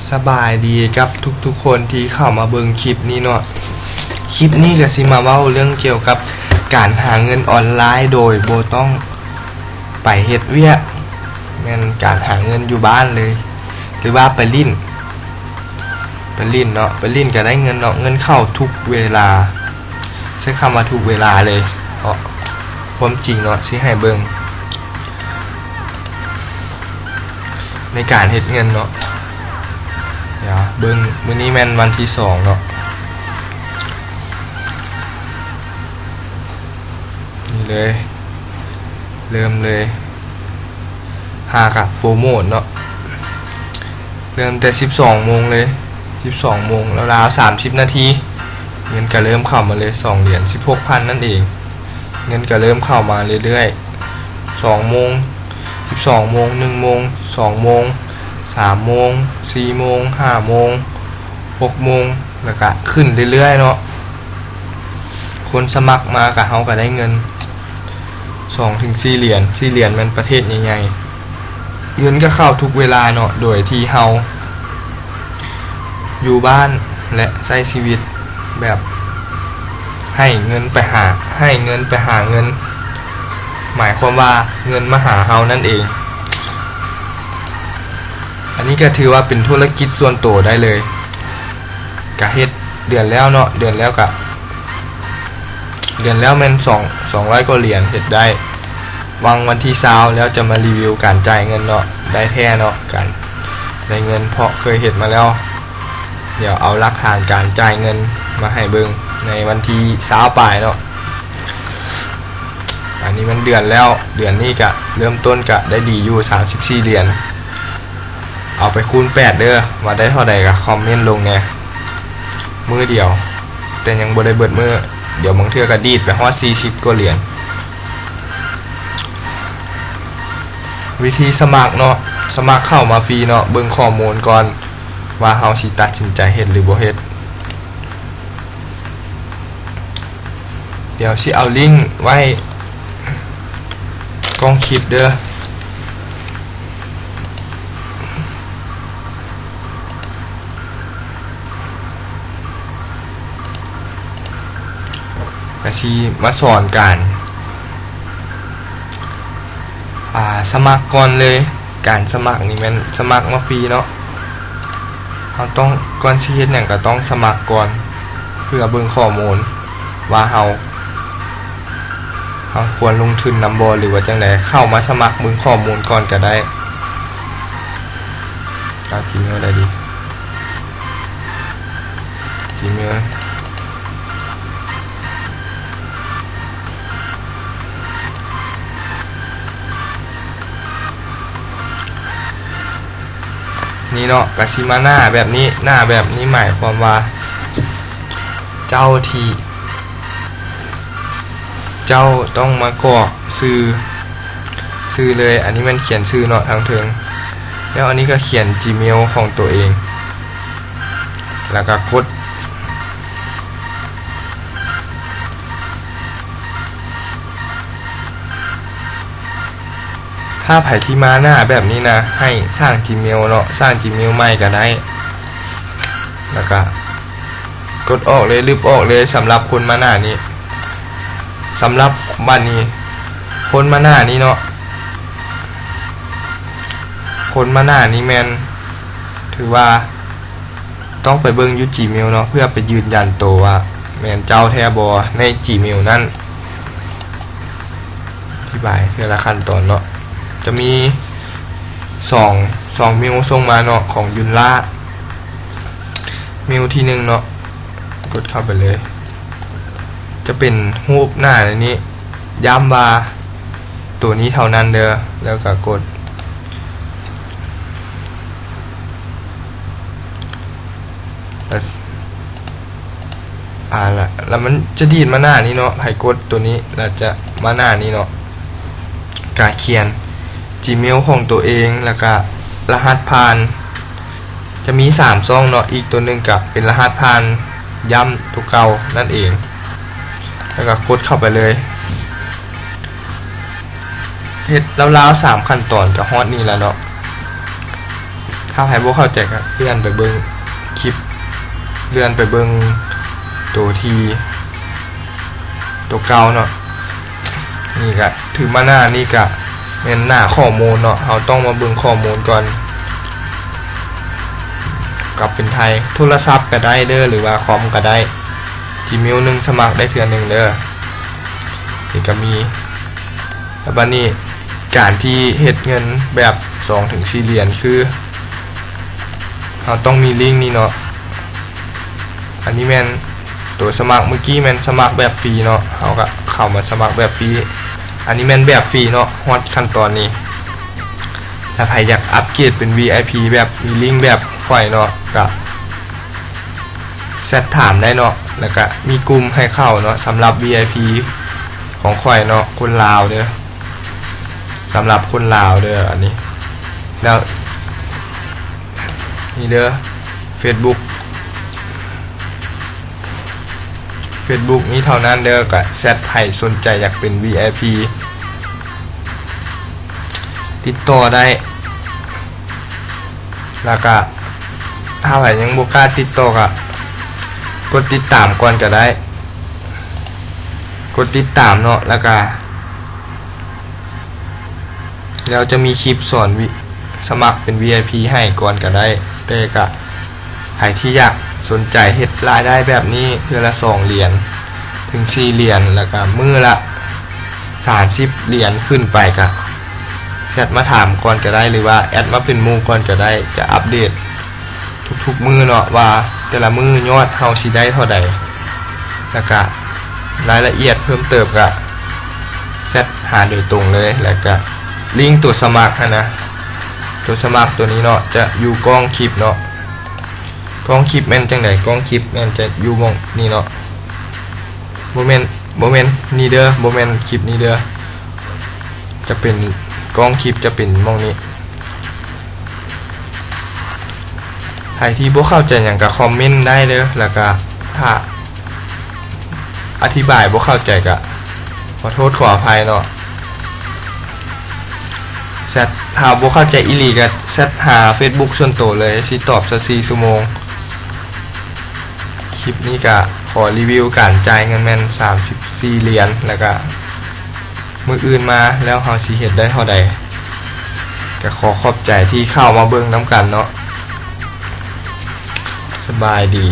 ສະບາຍດີກັບທຸກໆຄົນທີ່ເຂົ້າມາເບິ່ງຄລິບນີ້ເນາະ. ຄລິບນີ້ກໍຊິມາເວົ້າເລື່ອງກ່ຽວກັບການຫາເງິນອອນລາຍໂດຍບໍ່ຕ້ອງໄປເຮັດວຽກ, ແມ່ນການຫາເງິນຢູ່ບ້ານເລີຍ ຫຼືວ່າໄປຫຼິ້ນ, ໄປຫຼິ້ນເນາະ, ໄປຫຼິ້ນກໍໄດ້ເງິນເນາະ, ເງິນເຂົ້າທຸກເວລາ. ໃຊ້ຄຳວ່າທຸກເວລາເລີຍ ເພາະຄວາມຈິງເນາະ ຊິໃຫ້ເບິ່ງໃນການເຮັດເງິນເນາະ. ດຽວເບິ່ງ, ມື້ນີ້ແມ່ນວັນທີສອງເນາະ. ນີ້ເລີຍ, ເລີ່ມເລີຍ. ຫາກະໂປຣໂມດເນາະ, ເລີ່ມແຕ່ສິບສອງໂມງເລີຍ, ສິບສອງໂມງລາວໆ ສາມສິບນາທີ ເງິນກະເລີ່ມເຂົ້າມາເລີຍ ສອງຫຼຽນ ສິບຫົກພັນນັ້ນເອງ. ເງິນກະເລີ່ມເຂົ້າມາເລື້ອຍໆ ສອງໂມງ ສິບສອງໂມງ ໜຶ່ງໂມງ ສອງໂມງ ສາມໂມງ ສີ່ໂມງ ຫ້າໂມງ ຫົກໂມງ ແລ້ວກະຂຶ້ນເລື້ອຍໆເນາະ. ຄົນສະໝັກມາກະ ເຮົາກະໄດ້ເງິນສອງເຖິງສີ່ຫຼຽນ, ສີ່ຫຼຽນແມ່ນປະເທດໃຫຍ່ໆ. ເງິນກະເຂົ້າທຸກເວລາເນາະ ໂດຍທີ່ເຮົາຢູ່ບ້ານ ແລະ ໃຊ້ຊີວິດແບບໃຫ້ເງິນໄປຫາ, ໃຫ້ເງິນໄປຫາເງິນ, ໝາຍຄວາມວ່າເງິນມາຫາເຮົານັ້ນເອງ. ອັນນີ້ກະຖືວ່າເປັນທຸລະກິດສ່ວນໂຕໄດ້ເລີຍ. ກະເຮັດເດືອນແລ້ວເນາະ, ເດືອນແລ້ວກະ ເດືອນແລ້ວແມ່ນສອງ ສອງຮ້ອຍກວ່າຫຼຽນ ເຮັດໄດ້. ຫວັງວັນທີຊາວແລ້ວຈະມາຣີວິວການຈ່າຍເງິນເນາະ, ໄດ້ແທ້ເນາະ ການໄດ້ເງິນ ເພາະເຄີຍເຮັດມາແລ້ວ. ດຽວເອົາຫຼັກຖານການຈ່າຍເງິນມາໃຫ້ເບິ່ງໃນວັນທີຊາວປາຍເນາະ. ອັນນີ້ມັນເດືອນແລ້ວ, ເດືອນນີ້ກະເລີ່ມຕົ້ນກະໄດ້ດີຢູ່ ສາມສິບສີ່ຫຼຽນ. ເອົາໄປຄູນແປດເດີ້, ວ່າໄດ້ເທົ່າໃດກະຄອມເມັນລົງແດ່. ມື້ດຽວ ແຕ່ຍັງບໍ່ໄດ້ເບິດມື້, ດຽວບາງເທື່ອກະດີດໄປຮອດສີ່ສິບກວ່າຫຼຽນ. ວິທີສະໝັກເນາະ, ສະໝັກເຂົ້າມາຟຣີເນາະ, ເບິ່ງຂໍ້ມູນກ່ອນວ່າເຮົາຊິຕັດສິນໃຈເຮັດຫຼືບໍ່ເຮັດ. ດຽວຊິເອົາລິ້ງໄວ້ກ້ອງຄລິບເດີ້. ກະຊິມາສອນການ ອ່າ ສະໝັກກ່ອນເລີຍ. ການສະໝັກນີ້ແມ່ນສະໝັກມາຟຣີເນາະ. ເຮົາຕ້ອງ, ກ່ອນຊິເຮັດຫຍັງກະຕ້ອງສະໝັກກ່ອນ ເພື່ອເບິ່ງຂໍ້ມູນວ່າເຮົາ ເຮົາຄວນລົງທຶນນຳບໍ່ ຫຼືວ່າຈັ່ງໃດ. ເຂົ້າມາສະໝັກເບິ່ງຂໍ້ມູນກ່ອນກະໄດ້. ເອົາຈີເມວໃດດີ? ຈີເມວ. ນີ້ເນາະ, ກະຊິມາໜ້າແບບນີ້. ໜ້າແບບນີ້ໝາຍຄວາມວ່າ ເຈົ້າທີ່ ເຈົ້າຕ້ອງມາກອກຊື່ ຊື່ເລີຍ. ອັນນີ້ແມ່ນຂຽນຊື່ເນາະ ທາງເທິງ, ແລ້ວອັນນີ້ກະຂຽນຈີເມວຂອງໂຕເອງ ແລ້ວກະກົດ. ຖ້າໃຜທີ່ມາໜ້າແບບນີ້ນະ ໃຫ້ສ້າງຈີເມວເນາະ, ສ້າງຈີເມວໃໝ່ກະໄດ້ ແລ້ວກະກົດອອກເລີຍ, ລຶບອອກເລີຍ. ສຳລັບຄົນມາໜ້ານີ້, ສຳລັບບັດນີ້ ຄົນມາໜ້ານີ້ເນາະ, ຄົນມາໜ້ານີ້ແມ່ນຖືວ່າ ຕ້ອງໄປເບິ່ງຢູ່ຈີເມວເນາະ ເພື່ອໄປຢືນຢັນໂຕວ່າແມ່ນເຈົ້າແທ້ບໍ່ໃນຈີເມວນັ້ນ. ອະທິບາຍເທື່ອລະຂັ້ນຕອນເນາະ. ຈະມີສອງ ສອງເມວສົ່ງມາເນາະ ຂອງຍຸນລາ. ເມວທີໜຶ່ງເນາະ, ກົດເຂົ້າໄປເລີຍ. ຈະເປັນຮູບໜ້າໃນນີ້, ຢ້ຳວ່າໂຕນີ້ເທົ່ານັ້ນເດີ້ ແລ້ວກະກົດ. ອາ ລະ ລະມັນຈະດີດມາໜ້ານີ້ເນາະ, ໃຫ້ກົດໂຕນີ້ ລະຈະມາໜ້ານີ້ເນາະ. ກະຂຽນຈີເມວຂອງໂຕເອງ ລະກະລະຫັດຜ່ານ, ຈະມີສາມຊ່ອງເນາະ, ອີກໂຕໜຶ່ງກະເປັນລະຫັດຜ່ານ ຢ້ຳໂຕເກົ່ານັ້ນເອງ ລະກະກົດເຂົ້າໄປເລີຍ. ເຮັດລາວໆສາມຂັ້ນຕອນກະຮອດນີ້ລະເນາະ. ຖ້າໃຜບໍ່ເຂົ້າໃຈກໍເລື່ອນໄປເບິ່ງຄລິບ ເລື່ອນໄປເບິ່ງໂຕທີ່ ໂຕເກົ່າເນາະ. ນີ້ກໍຖືມາໜ້ານີ້ກໍແມ່ນໜ້າຂໍ້ມູນເນາະ. ເຮົາຕ້ອງມາເບິ່ງຂໍ້ມູນກ່ອນ ກັບເປັນໄທ. ໂທລະສັບກໍໄດ້ເດີ ຫຼືວ່າຄອມກໍໄດ້. Gmail ໜຶ່ງສະໝັກໄດ້ເທື່ອໜຶ່ງເດີ. ນີ້ກໍມີ ແລ້ວບາດນີ້ການທີ່ເຮັດເງິນແບບສອງເຖິງສີ່ຫຼຽນ ຄືເຮົາຕ້ອງມີລິ້ງນີ້ເນາະ. ອັນນີ້ແມ່ນໂຕສະໝັກ ເມື່ອກີ້ແມ່ນສະໝັກແບບຟຣີເນາະ ເຮົາກໍເຂົ້າມາສະໝັກແບບຟຣີ. ອັນນີ້ແມ່ນແບບຟຣີເນາະ ຮອດຂັ້ນຕອນນີ້. ຖ້າໃຜຢາກອັບເກຣດເປັນ ວີໄອພີ ແບບມີລິ້ງແບບຂ້ອຍເນາະ ກໍ ແຊັດຖາມໄດ້ເນາະ ແລ້ວກະມີກຸ່ມໃຫ້ເຂົ້າເນາະ ສຳລັບ ວີໄອພີ ຂອງຂ້ອຍເນາະ ຄົນລາວເດີ ສຳລັບຄົນລາວເດີ ອັນນີ້. ແລ້ວນີ້ເດີ ເຟສບຸກ ເຟສບຸກນີ້ເທົ່ານັ້ນເດີ. ກະແຊັດໃຜສົນໃຈຢາກເປັນ ວີໄອພີ ຕິດຕໍ່ໄດ້. ແລ້ວກະຖ້າໃຜຍັງບໍ່ກ້າຕິດຕໍ່ ກະກົດຕິດຕາມກ່ອນກະໄດ້ ກົດຕິດຕາມເນາະ. ແລ້ວກະ ແລ້ວຈະມີຄລິບສອນວິ ສະໝັກເປັນ ວີໄອພີ ໃຫ້ກ່ອນກະໄດ້. ແຕ່ກະໃຜທີ່ຢາກສົນໃຈເຮັດລາຍໄດ້ແບບນີ້ ເທື່ອລະສອງຫຼຽນເຖິງສີ່ຫຼຽນ ແລ້ວກະມື້ລະສາມສິບຫຼຽນຂຶ້ນໄປ ກະແຊັດມາຖາມກ່ອນກະໄດ້ ຫຼືວ່າແອັດມາເປັນໝູ່ກ່ອນກະໄດ້. ຈະອັບເດດທຸກໆມື້ເນາະ ວ່າແຕ່ລະມື້ຍອດເຮົາຊິໄດ້ເທົ່າໃດ ແລ້ວກະລາຍລະອຽດເພີ່ມເຕີມ ກະແຊັດຫາໂດຍຕົງເລີຍ. ແລ້ວກະລິ້ງໂຕສະໝັກຫັ້ນນະ ໂຕສະໝັກໂຕນີ້ເນາະ ຈະຢູ່ກ້ອງຄລິບເນາະ. ກ້ອງຄລິບແມ່ນຈັ່ງໃດ? ກ້ອງຄລິບແມ່ນຈະຢູ່ໝ່ອງນີ້ເນາະ. ບໍ່ແມ່ນ ບໍ່ແມ່ນນີ້ເດີ ບໍ່ແມ່ນຄລິບນີ້ເດີ. ຈະເປັນ ກ້ອງຄລິບຈະເປັນໝ່ອງນີ້. ໃຜທີ່ບໍ່ເຂົ້າໃຈຫຍັງກໍຄອມເມັນໄດ້ເດີ. ແລ້ວກໍຖ້າອະທິບາຍບໍ່ເຂົ້າໃຈກໍຂໍໂທດຂໍອະໄພເນາະ. ແຊັດ ຖ້າບໍ່ເຂົ້າໃຈອີ່ຫຼີກໍແຊັດຫາເຟສບຸກສ່ວນໂຕເລີຍ ຊິຕອບຊາວສີ່ຊົ່ວໂມງ. ຄລິບນີ້ກະຂໍຣີວິວການຈ່າຍເງິນແມ່ນສາມສິບສີ່ຫຼຽນ ແລ້ວກະມື້ອື່ນມາແລ້ວເຮົາຊິເຮັດໄດ້ເທົ່າໃດ. ກະຂໍຂອບໃຈທີ່ເຂົ້າມາເບິ່ງນຳກັນເນາະ. ສະບາຍດີ.